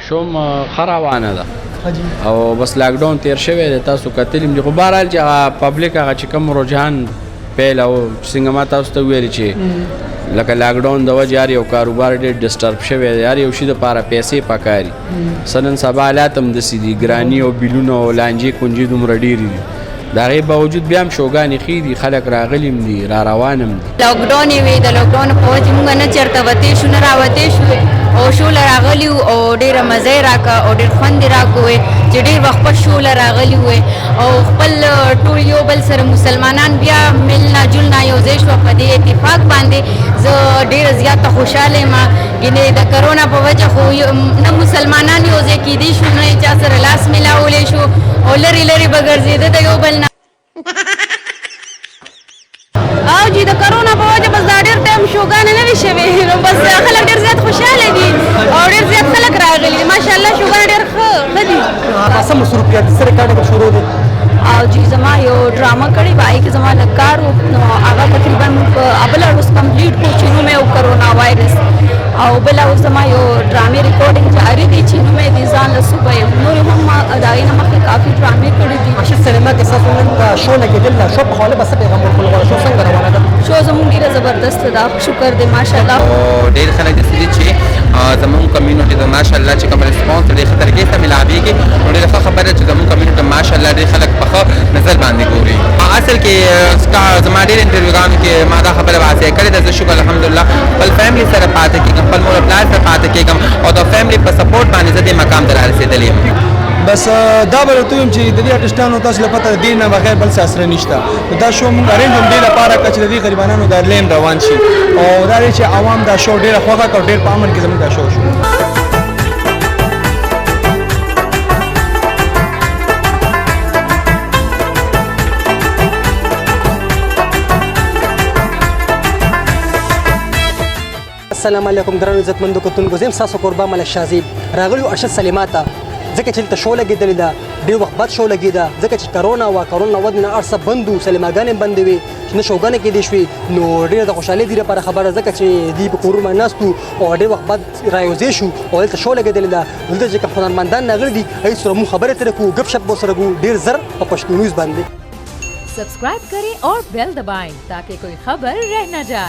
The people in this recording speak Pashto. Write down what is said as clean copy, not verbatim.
شوم ښه روانه ده او بس لاک ډاون تیر شوی دی، تاسو کتلی هم دي. خو بهرحال چې هغه پبلک هغه چې کوم رجحان پیل او څنګه ما تاسو ته وویل چې لکه لاک ډاون د وجې هر یو کاروبار ډېر ډسټرب شوی دی، هر یو شي دپاره پیسې پکاري. نن سبا حالات هم داسې دي، ګراني او بیلونه او لانجې کنجې دومره ډېرې دي، د هغې باوجود بیا هم شوګانې ښې دي، خلک راغلي هم دي، را روان هم دي. لاک ډاون یې وي، د لاک ډاون په وجه موږ نه چېرته وتی شو نه راوتی شو او شو له راغلي وو او ډېره مزه یې راکړه او ډېر خوند یې راکړو چې ډېر وخت پس شو له راغلي وو او خپل ټول یو بل سره مسلمانان بیا ملنا جلنا یو ځای شو. په دې اتفاق باندې زه ډېره زیاته خوشحاله یم. ګینې د کرونا په وجه خو نه مسلمانان یو ځای کېدی شو، نه یې چا سره لاس ملاولی شو او لرې لرې به ګرځېده د یو بل نه. او جی د کرونا په وجه بس دا ډېر ټایم شوګانې نه وي شوې، نو بس خلک ډېر زیات خوشحاله دي او ډېر زیات خلک راغلي دي. ماشاءالله شوګانې ډېر ښه ښه دي. څه مصروفیت څه ریکارډینګ شروع دي؟ او جی زما یو ډرامه کړې وه، کې زما لږ کار و، نو هغه تقریبا په ابله ورځ کمپلیټ کړو چې نوم یې و کرونا وایرس. او بله اوس زما یو ډرامې ریکارډینګ جاري دی چې نوم یې دی ځان له صوبه یم. نورې هم ما د هغې نه مخکې کافي ډرامې کړې دي. ارشد سینما کې ستاسو نن شو لګېدل ده، شو په حواله به څه پیغام ورکول غواړئ؟ شو څنګه روانه ده؟ شو زموږ ډېره زبردسته ده، شکر دی ماشاءالله. او ډېر خلک داسې دي چې زموږ کمیونټي ته ماشاءالله چې کوم ریسپانس ډېر ښه طریقې سره ملاویږي، نو ډېره ښه خبره چې زموږ کمیونټي ماشاءالله ډېر خلک په ښه نظر باندې ګوري. اصل کې زما ډېر انټرویوګانو کې ما دا خبره واضح کړې ده، زه شکر الحمدلله خپل فیملی سره پاتې کېږم، خپل مور او پلار سره پاتې کېږم او د فیملی په سپورټ باندې زه دې مقام ته رارسېدلی یم. بس دا به درته ووایم چې د دې آرټسټانو تاسو له پته دې نه بغیر بل څه اسره نشته. دا شو موږ ارینج هم دې لپاره کړه چې د دې غریبانانو دا لین روان شي او دا دی چې عوام دا شو ډېره خوښه کړه، ډېر په امن کې زموږ دا شو شو. السلام علیکم ګرانو عزتمندو کتونکو، زه یم ستاسو کوربه ملک شاهزیب. راغلی ارشد سلیما ته ځکه چې دلته شو لګېدلې ده، ډېر وخت بعد شو لګېده ځکه چې کرونا وه، کرونا وه نه هر څه بند وو، سلیماګانې بندې وې چې نه شوګانې کېدې شوې. نو ډېره د خوشحالۍ دې لپاره خبره ځکه چې دوی په کورونو باندې ناست وو او ډېر وخت بعد رایوځای شو او دلته شو لګېدلې ده. دلته چې کوم هنرمندان راغلي دي هغوی سره موږ خبرې اترې کوو، ګپ شپ به ورسره کوو ډېر زر په پښتو نیوز باندې. سبسکرائب کریں اور بیل دبائیں تاکہ کوئی خبر رہ نہ جائے۔